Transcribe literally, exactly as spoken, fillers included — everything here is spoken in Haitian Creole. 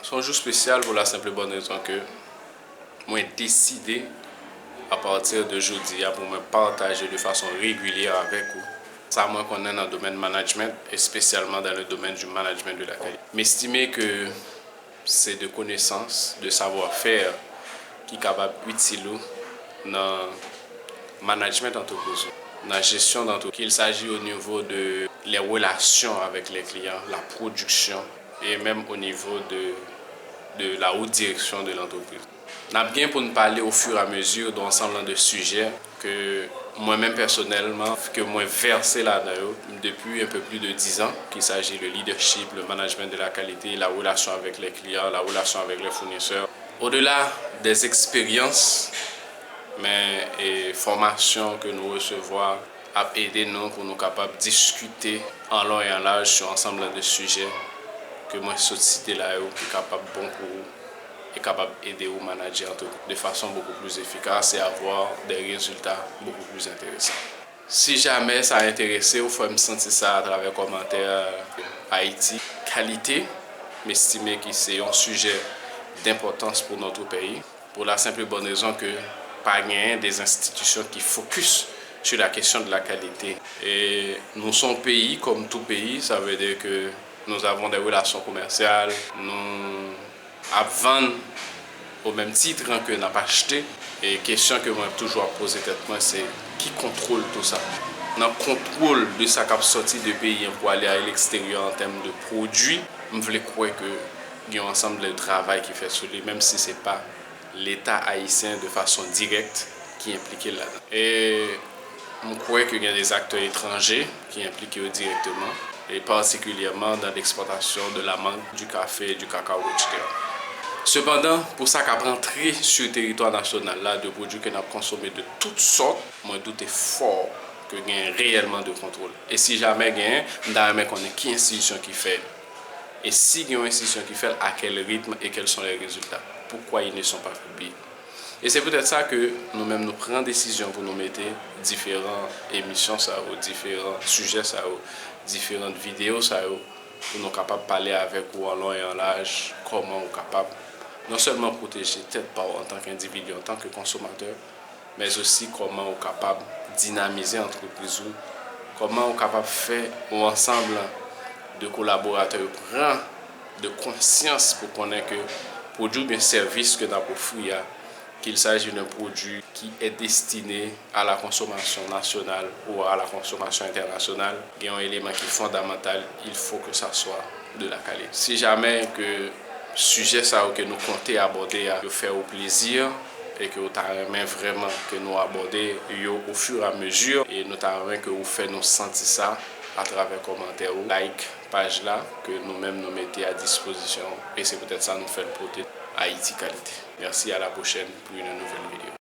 Se yon jou espesyal pou la senp bòn rezon ke mwen deside, apati de jodi a, pou mwen pataje de fason regilye avèk ou sa mwen konnen nan domèn management, espesyalman dans le domaine du management de la qualité. M estime ke se de konesans, de savwa fè ki kapab itil ou nan management antrepriz ou, nan jesyon d'antrepriz, qu'il s'agit au niveau de les relations avec les clients, la production, et même au niveau de, de la haute direction de l'entreprise. N ap gen pou n pale au fur et à mesure de yon ansanm de sijè ke mwen menm pèsonèlman, ke mwen vèse ladan yo depi un peu plus de dix ans, qu'il s'agit le leadership, le management de la qualité, la relation avec les clients, la relation avec les fournisseurs. Au-delà des expériences, men e fòmasyon ke nou resevwa ap ede nou pou nou kapab diskite an lon e an laj sou ansanm de sijè ke mwen sot site la yo ki kapab bon pou ou e kapab ede ou manager antrepriz de fason beaucoup plus efficace et avoir des résultats beaucoup plus intéressants. Si jamè sa enterese w, fò m santi sa atravè kòmantè Ayiti Kalite, m estime ki se yon sijè denpòtans pou notre pays, pour la simple et bonne raison que pa genyen des institutions qui focus sur la question de la qualité. E nou se yon peyi, comme tout pays, ça veut dire que nous avons des relations commerciales, nou ap vann au même titre que n ap achte. E kesyon ke mwen toujou ap poze tèt mwen, se ki kontwòl tou sa? Nan kontwòl de sa k ap sòti de peyi an pou ale a leksteryè an tèm de pwodui, m vle kwè ke gen yon ansanm de travay ki fèt sou li, menm si se pa Leta ayisyen de fason dirèk ki enplike ladan. E m kwè ke gen des acteurs étrangers ki enplike yo dirèkteman, e patikilyèman dans l'exportation de la mangue, du café, du cacao, et cetera. Sepandan, pou sa k ap rantre sou teritwa nasyonal la, de pwodui ke n ap konsome de tout sòt, mwen doute fò ke gen reyèlman de kontwòl. E si jamè genyen, m ta renmen konnen ki enstitisyon ki fè l. E si gen yon enstitisyon ki fè l, à quel rythme et quels sont les résultats? Pourquoi ils ne sont pas publiés? E se poutèt sa ke nou menm nou pran desizyon pou nou mete diferan emisyon sa yo, diferan sijè sa yo, diferan videyo sa yo, pou nou kapab pale avèk ou an lon e an laj, kòman ou kapab non sèlman pwoteje tèt pa w antanke endividi, antanke konsomatè, men osi kòman ou kapab dinamize antrepriz ou, kòman ou kapab fè yon ansanm de kolaboratè yo pran de konsyans pou konnen ke pwodui oubyen sèvis ke n ap ofri a, qu'il s'agit d'un produit qui est destiné à la consommation nationale ou à la consommation internationale, gen yon eleman ki fondamantal, il faut que ça soit de la qualité. Si jamè ke sijè sa yo ke nou konte abòde a, yo fè ou plezi e ke ou ta renmen vrèman ke nou abòde yo au fur et à mesure, e nou ta renmen ke ou fè nou santi sa atravè kòmantè ou, like paj la ke nou menm nou mete a dispozisyon ou, e se poutèt sa nou fè l pote Ayiti Kalite. Merci, à la prochaine pour une nouvelle vidéo.